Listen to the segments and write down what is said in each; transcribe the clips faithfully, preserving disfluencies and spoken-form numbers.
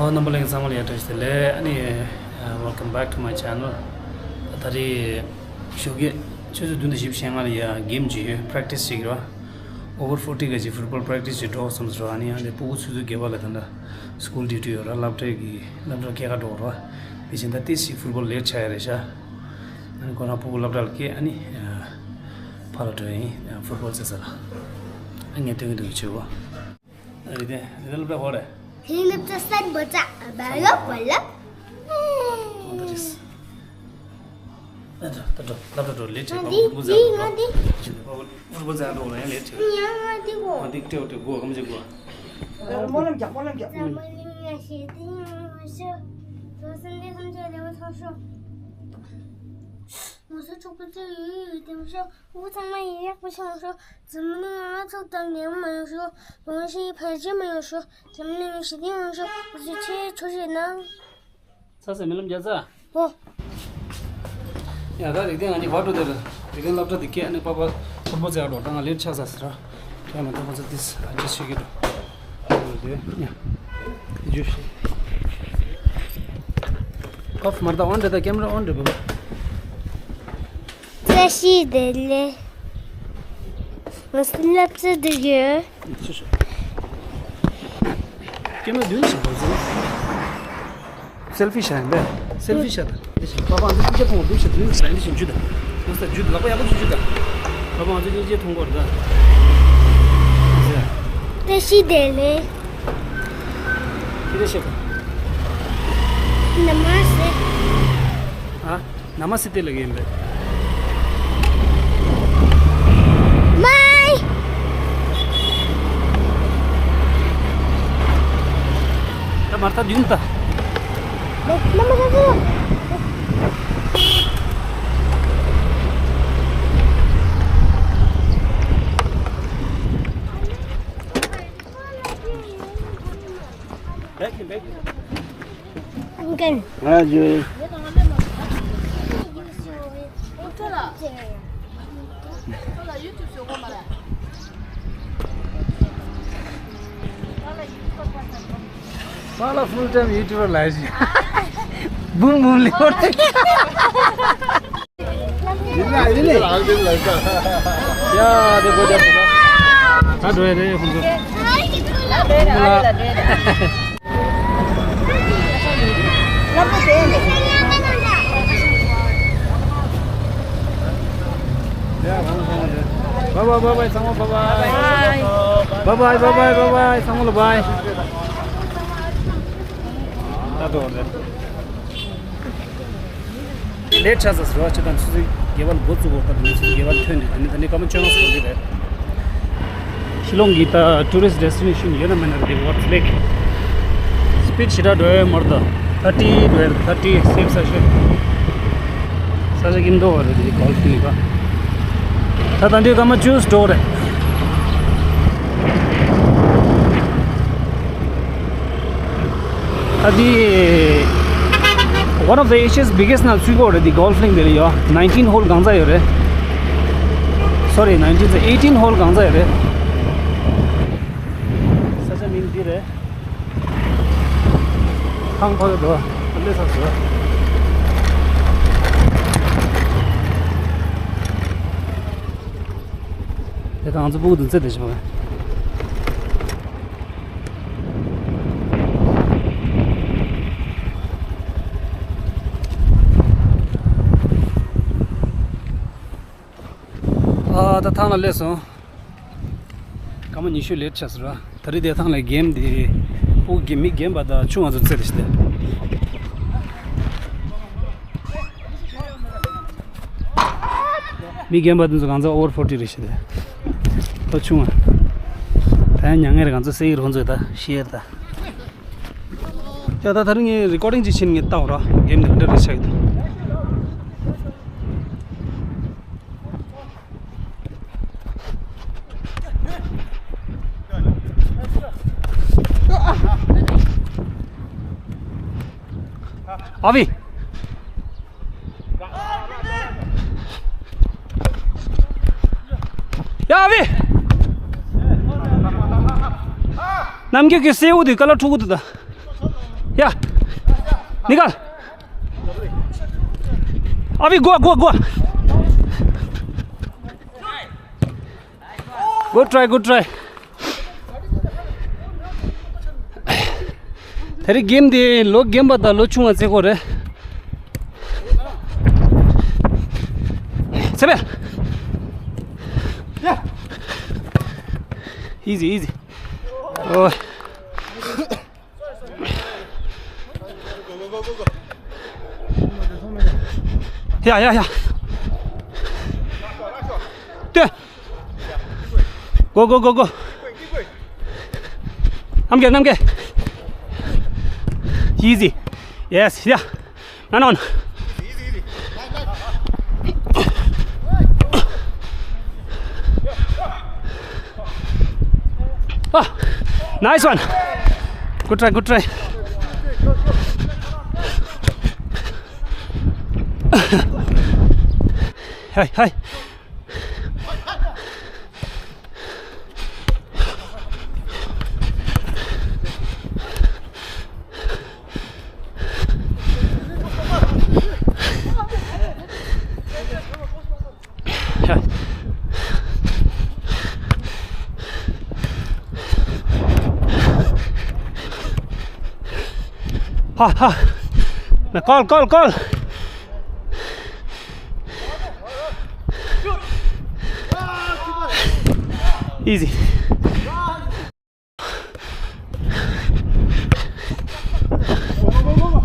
རྣམ་པ་ལྷན་རྒྱས་ཚང་མ་ལ་ཡང་བཀྲ་ཤིས་བདེ་ལེགས། ཨ་ནི། Welcome back to my channel. ད་རེས་ཞོགས་ཀས་ཆུ་ཚོད་བདུན་དང་བཞི་བཅུ་ཞེ་ལྔ་ལ་ཡ་གེམ་ཅིག་ཡོད། པ་རེག་ཊི་སི་བྱེད་ཀྱི་རེད་བ། ཨོ་ཝར་ཕོར་ཊི་ག་ཅིག་ཕུཊ་བོལ་པ་རེག་ཊི་སི་ཅིག་འགྲོ་བསམ་སོང་། ཨ་ནི་ཡང་དེ་སྤུ་གུ་ཚོ་ཚོ་དགེ་བ་ལ་ད་ལྟ་སི་ཀུལ་ཌིའུ་ཊི་ཡོད་ར། སློབ་གྲྭའི་གི་སློབ་གྲྭ་སྐྱེལ་ག་འགྲོ་ར། དེ་བཞིན་ད་ཏོག་ཙམ་ཕུཊ་བོལ་ལེཊ་ཆགས་ཡ་རེད་ཤག་ཨ་ནི་ཁོ་རང་སྤུ་གུ་སློབ་གྲྭ་ལ་སྐྱེལ། ཨ་ནི་ཕར་ལ་འགྲོ་ཡིན། ཕུཊ་བོལ་རྩེ་ས་ལ། ཨ་ངས་སྟོན་གི་འདུག་བྱེད་གོ། རེད་དེ། རེད་དེ། སློབ་གྲྭ་ག་རེད། དེ་སློབ་གྲྭ་སན་པོ་ཙ་བ་ལ་བ་ལ། ཨོ་ད་རེད། ད་འགྲོ། ད་འགྲོ། སློབ་གྲྭ་འགྲོ། ལེཊ་བྱེད། ང་འདི། ཕུཊ་བོལ་འདི། ང་འདི། ཕུཊ་བོལ་རྩེ་འགྲོ་ལ་ཡང་ལེཊ་བྱེད། ང་ང་འདི་གོ། ང་འདི་སྤྲེའུ་སྤྲེའུ་གོ། གམ་ཅིག་གོ། སྨོན་ལམ་རྒྱག་སྨོན་ལམ་རྒྱག་སྨོན་ལམ་རྒྱག་སྨོན་ལམ་རྒྱག་ང་ཚོ་ཕྱུག་པོ་ཚོ་ཡོད་ཡོད་དེ་མི་ཤོག་ཕྲུ་གུ་ཚང་མ་ཡོད་ཡག་པོ་ཤོག་ཤོག་འཛམ་གླིང་ང་ཚོ་དང་ལེན་མ་ཡོང་ཤོག་གོང་ཞིག་ཕལ་ཆེར་མ་ཡོང་ཤོག་འཛམ་གླིང་ཞི་བདེ་ཡོང་ཤོག་ང་ཚོ་ཆེ་ཆོ་རེད་ན། ཚ་ས་སྨོན་ལམ་རྒྱག་ཚ། ཨོ། ཡ་ད་རིག་ལྡན་ང་གཉིས་བར་འགྲོ་དེར། རིག་ལྡན་སློབ་གྲྭ་དེ་སྐད་ནས་པ་པ་ཕུཊ་བོལ་རྩེ་འགྲོ། ད་ང་ལེཊ་ཆགས་ས་ཟེར་ར། ཁྱེད་མ་ཐོག་པ་ཚ་ཏིས་ཨ་ཅེ་ཞིག་གི་འགྲོ། འགྲོ་དེ་ཡ། ཨོཕ་མར་ད་ཨོན་རེད། ད་ཀེམ་ར་ཨོན་རེད་བ། བཀྲ་ཤིས་བདེ་ལེགས། ང་སློབ་གྲྭ་འགྲོ་གི་ཡོད། ཀེམ་ར་བདུན་ཞིག་འགྲོ་ཟིན། སེལ་ཕི་ཤ་ཡིན་པས། སེལ་ཕི་ཤ་ད། དེ་བཞིན་པ་པ་ང་ཚོ་གཉིས་ཆ་མཐོང་བ་འདུག་ཤ་བདུན་ཟིན། དེ་བཞིན་རྒྱུ་ད། ང་ས་རྒྱུ་ད་ལག་པ་ཡག་པོ་ཞིག་རྒྱུ་ད། པ་པ་ང་ཚོ་གཉིས་ཆ་མཐོང་གོ་རེད་ད། བཀྲ་ཤིས་བདེ་ལེགས། ཁྱེད་རེ་ཤེས་པ། ན་མ་སེ། ཨ། ན་མ་སི་ཏེ་ལ་གིན་པས། མའི། ད་མར་ད་བདུན་ད། ན་མ་ས་ཏེ། ང་ཡོད། པཱ་ལགས་ཕུལ་ཊའིམ་ཡུ་ཊུབ་པར་ལབ་ཤིག་བུམ་བུམ་ལེ་ཧོ། ཡ་དེ་གོ་རྒྱབ་སོང་། ད་འགྲོ་ཡ་རེད་ཁོང་ཚོ། བཱའི་བཱའི་བཱའི་བཱའི། ཚང་མ་བཱའི་བཱའི། བཱའི་བཱའི་བཱའི་བཱའི་བཱའི། ཚང་མ་ལ་བཱའི། ད་འགྲོ་རེད། ལེཊ་ཆགས་ས་ཟེར་བ་ཅི་དང་ཆུ་ཚོད་བརྒྱད་པ་ལ་འགོ་བཙུགས་པ་ལྟར་ཆུ་ཚོད་བརྒྱད་པ་ལ་ཐོན་ཏེ། དེ་ནས་ད་ནི་སྐར་མ་བཅོ་ལྔ་ཙམ་འགོར་གྱི་རེད། ཤི་ལོང་གི་ད་ཊུ་རི་སི་ཊི་ཌེ་སི་ཊི་ནེ་ཤན་ཡོད་ན་མེད་ན་རེད་དེ། ཝོ་ཊར་ལེག་སི་པིཌ་ཞེ་དྲག་འགྲོ་ཡ་མ་རེད་ད། ཐར་ཊི་འགྲོ་ཡ་རེད། ཐར་ཊི། སེབ་ས་ཆ། ས་ཆ་སྐྱིད་མདོག་རེད་དེ། གོལ་ཕིང་གི་ད་ད་ལྟ་འདི་སྐར་མ་བཅུ་འགྲོ་རེད། ཨ་དེ་one of the Asia's biggest ནང་ཚུད་ཀྱི་ཡོད་རེད། དེ་གོལ་ཕིང་དེ་ལ་ཡོད། nineteen hole གང་ཙམ་ཡོད་རེད། སོ་རི། nineteen ཙམ། eighteen hole གང་ཙམ་ཡོད་རེད། ས་ཆ་མིང་འདི་རེད། ཁང་ཕ་གི་འདུག་ལས་ས་སུ། དེ་དང་ང་ཚོ་སྤུ་གུ་དུ་རྩེ་དེ་བྱེད་པ། ཨ་ད་ཐང་ལ་སླེབས་སོང་། སྐར་མ་ཉི་ཤུ་ལེཊ་ཆགས་སོང་ར། ད་རེས་དེ་ཐང་ལ་གེམ་དེ་སྤུ་གུ་མི་རྒན་པ་དང་ཆུང་བ་ཚོ་རྩེ་རེད་ཤི་དེ། མི་རྒན་པ་དེ་ཚོ་གང་ཚ་ཨོ་ཝར་ཕོར་ཊི་རེད་ཤི་དེ། ད་ཆུང་བ། ད་ཡང་མྱ་ངན་རེད། གང་ཚ་སེ་ཡིར་ཧོན་ཚོ་ད་ཤི་ཡར་ད། ཡ་ད་ད་རིང་ངས་རི་ཀོར་ཌིང་ཅིག་བྱིན། ངས་ལྟ་འོ་ར། གེམ་དེ་ག་འདྲ་རེད་ཆགས་ཡོད་དོ། ཨ་བི། ཡ་ཨ་བི། ནམ་རྒྱུན་གྱི་སེའུ་དེ་ཀ་ལ་ཕྲུ་གུ་དེ་ད། ཡ། ནི་ག། ཨ་བི་གོ་གོ་གོ། Good try, good try. དེ་རིང་གེམ་དེ་ལོ་རྒན་པ་དང་ལོ་ཆུང་བ་བརྩི་དགོས་རེད། ཚེ་འཕེལ། Easy, easy. ཨོ། ཡ་ཡ་ཡ། ལྟོས། གོ་གོ་གོ་གོ། གནམ་གྱི་གནམ་གྱི། Easy. Yes, yeah. No, no, no. Ah, nice one. Good try, good try. Hey, hey. ཧ་ཧ། Call, call, call. Easy.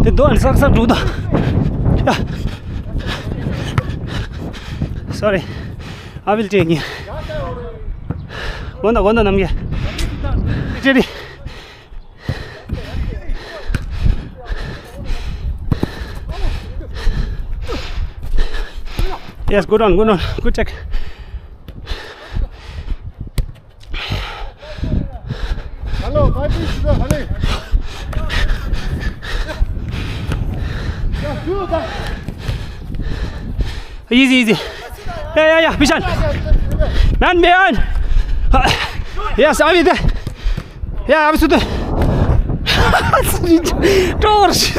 དེ་རྡོ་ཨན་སག་སག་འགྲོ་ད། ཡ། Sorry. I will take you. གོན་ད་གོན་ད་ནམ་གྱི། ཅེ་རི། Yes, good on, good on. Good check. Hello, my please, hello. Easy, easy. Yeah, yeah, yeah, Bishan. Man, man. Yes, I'll be there. Yeah, I'm suited. Torch.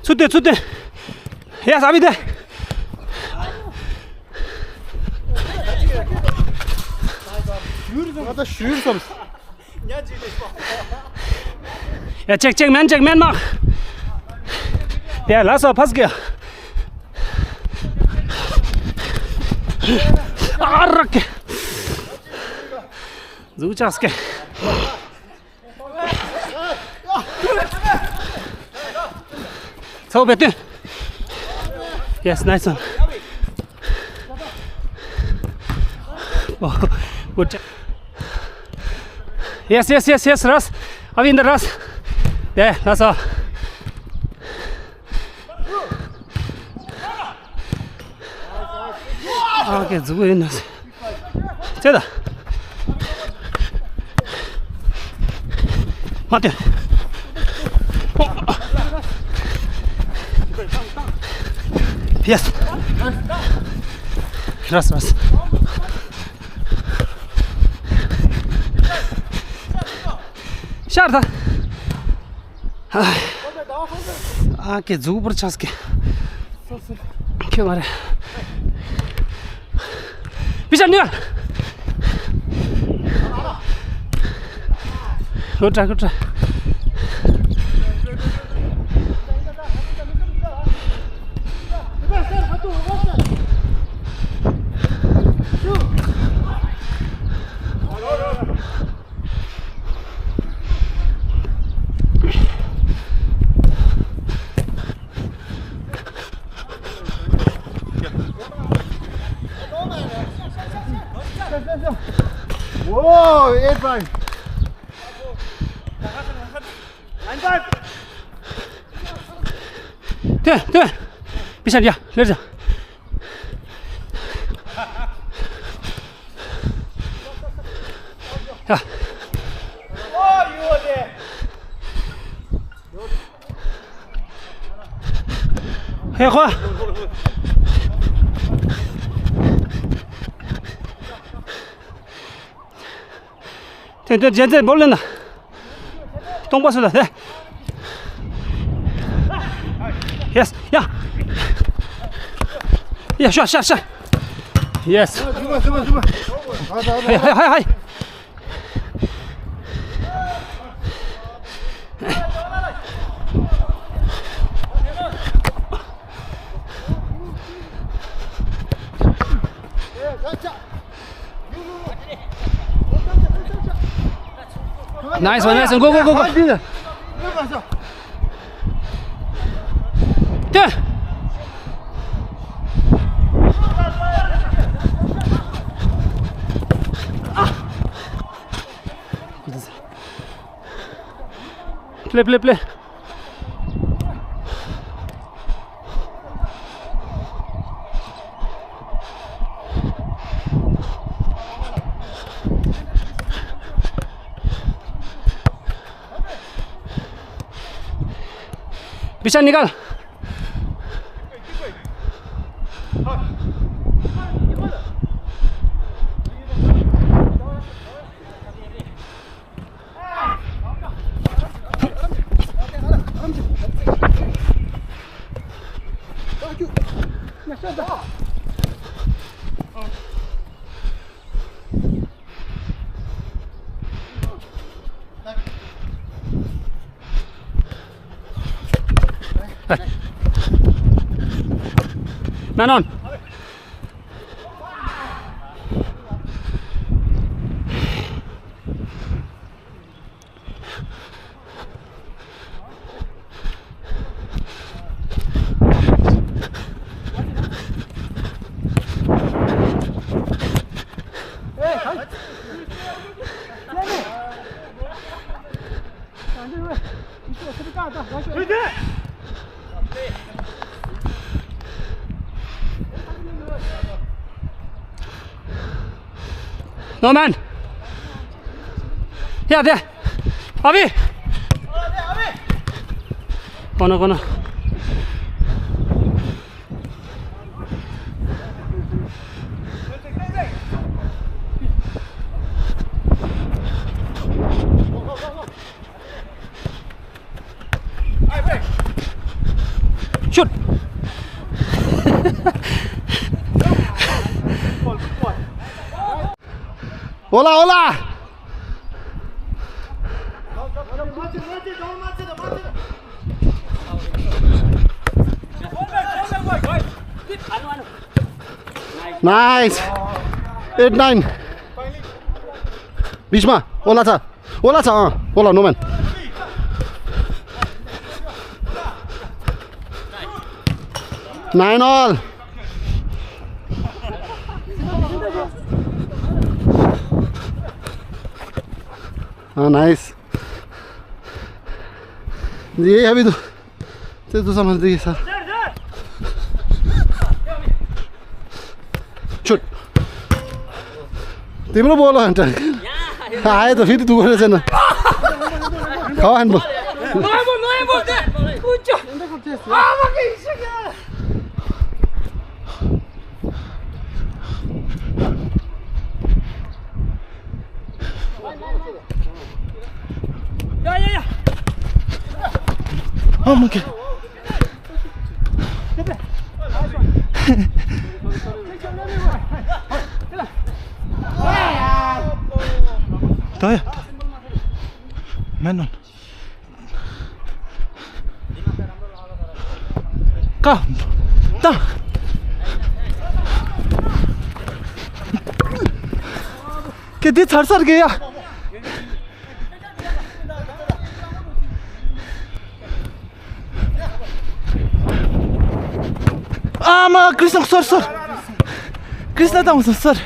Suited, suited. Yes, I'll be there. ང་ད་ཞུས་སམ། ཡ་ཅེག་ཅེག་མན་ཅེག་མན་མ། ཡ་ལ་སོ་ཕ་སི་ཀེ། ཨ་རག་གེ། ཟུག་ཅག་སྐེ། ཚའོ་བེ་ཏུན། Yes, nice one. Oh, good job. Yes, yes, yes, yes, Ras. Avi in the Ras. Yeah, that's all. Okay, 这个人呢是。 ཙེ་ད། མ་ཏེ། Yes. རས་རས། ཤར་ད། ཨ་ཀེ་རྫུག་པར་ཆགས་ཀེ། ཁྱོད་མ་རེད། པི་ཤ་ནི། ལོ་ཏྲ་ལོ་ཏྲ། Whoa, eight five. Nine five. ཐོན་ཐོན། པི་ཤ་ཡ་ལེར་ཅང་། ཡ། ཧེ་ཧོ། ཐོན་ཐོན་རྒྱལ་མཚན་བོར་ལེན་ན། སྟོང་པ་སུ་ལ་ལྷེ། Yes, yeah. Yeah, sure, sure, sure. Yes. Hey, hey, hey, hey. Nice one, nice one. Go, go, go, go. There. Play, play, play. पीछे निकल। Man on. No man. Yeah, there. Avi. Corner, corner. Shoot. Hola, hola. Nice. Eight, nine. Bishma, hola, sir. Hola, sir. Hola, no man. Nine all. Ah, nice. ये अभी तो तेरे तो समझ देगी sir. Shoot. तिम्रो बोल अन्त। आए त फेरि दुःख रहेछ न। खाऊ हान्नु। Oh my God. ད་ཡ། མེན་ནོན། ཀ། ད། ཀེ་འདི་ཚར་ཚར་གེ་ཡ། ཨ་མ། ཀྲིས་ན་སོར་སོར། ཀྲིས་ན་དང་སོར་སོར།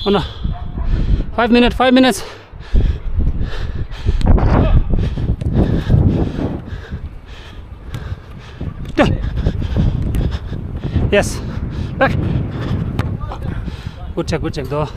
Oh no. Five minutes, five minutes. Yes. Back. Good check, good check, though.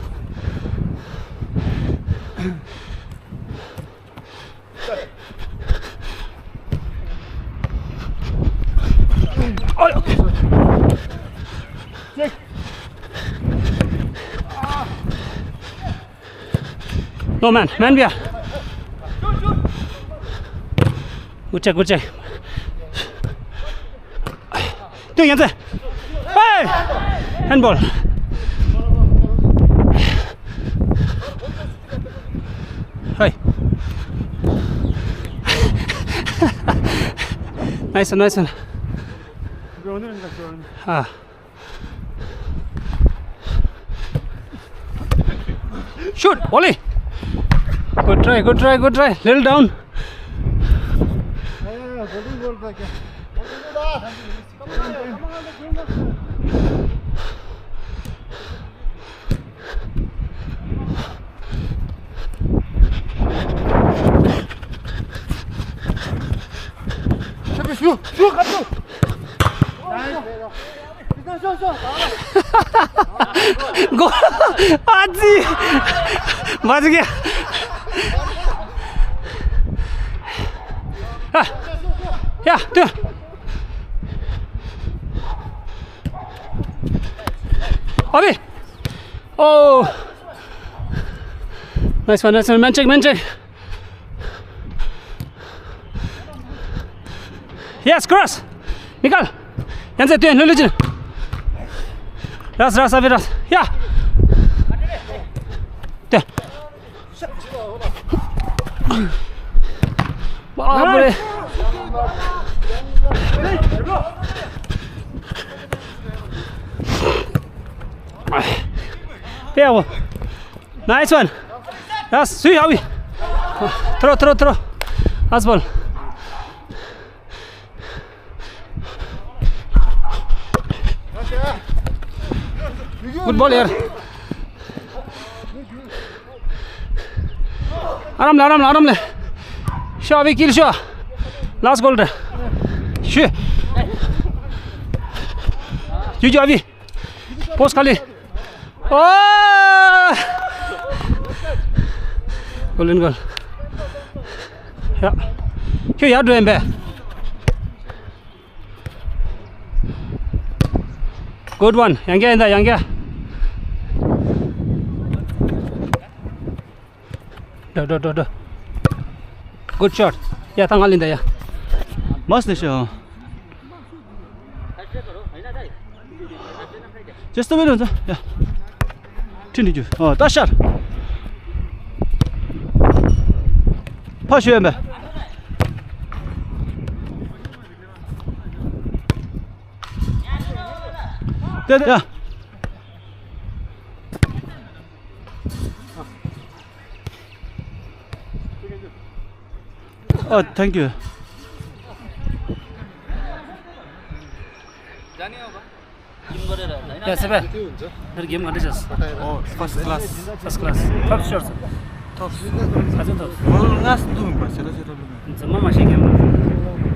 No man, man, we are. Good check, good check. Hey! Handball. Hey. Nice one, nice one. Ah. Shoot, volley. Good try, good try, good try. Little down. Go! Aji! Baj gaya. Ah. Yeah, tu. Abhi. Oh. Nice one, nice one. Man check, man check. Yes, cross. Nikal. Yan se tuen, lulu jin. Ras, ras, Abhi, ras. Ya. Te. Baap re. Pe wo. Nice one. Yes, sui Abhi. Throw, throw, throw. As ball. Good ball, yaar. Aram le, aram le, aram le. Sure, Abhi, kill sure. Last goal re. Sure. Juju, Abhi. Post khali. Oh! Golden goal. Ya. Kyo ya duen be. Good one. Yang kya inda, yang kya. Dro, dro, dro, dro. Good shot. Ya, tang alin da ya. Mas ne sho. Just a minute. Ya. Tin di ju. Oh, ta shot. Pa shwe me. Te ya. Oh, thank you. Ya, se pe. Dar game kanda chas. Oh, first class. First class. Top shot. Top. Ajin top. Ngol ngas dum ba, sero sero dum. Zama ma shi game.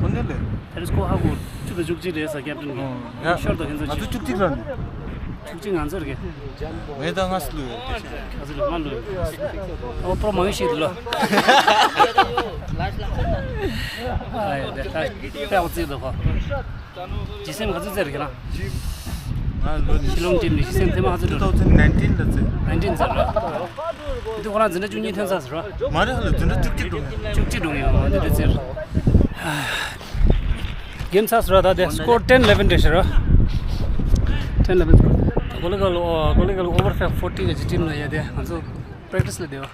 Kone le. There is ko ha go. Chu da juk ji re sa captain. Oh, ya. Short da kenzo. Atu chuk chik ran. Chuk chik ngan zor ke. Ngeda ngas lu. Azul ma lu. O pro ma shi lo. Ai, de. Ai, pe o zi de ko. ཇི་སེམས་ག་ཚོད་ཙམ་རེད་ཁྱེད་རང་། ང་ལོ་ཕྱི་ལོགས་འགྲིམ་ནས་ཇི་སེམས་ཐེངས་མ་ག་ཚོད་འགྲོ། two thousand nineteen ལ་ཙམ། nineteen ཙམ་རེད། འདི་ཁོ་རང་འཛིན་གྲྭ་བཅུ་གཉིས་ཐོན་ཚར་ཟེར་བ། མ་རེད་ཧ་ལ་འཛིན་གྲྭ་བཅུ་གཅིག་འགྲོ་ངེས། བཅུ་གཅིག་འགྲོ་ངེས་ཡོང་འདི་འདི་ཙིར། གེམ་ཚར་ཟེར་བ་ད་དེ་score ten eleven རེད་ཟེར་བ། ten eleven score། གོ་ལི་ག་ལོ་གོ་ལི་ག་ལོ་over forty གི་ཇི་ཊིམ་ལ་ཡ་དེ་ང་ཚོ་practice ལ་བསྡད་པ།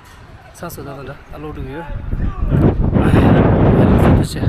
ཚ་སོ་ད་ད་ད་ཨ་ལོ་འགྲོ་གི་ཡོད། ཨ་ལོ་ཚ་ཏུ་ཆེ།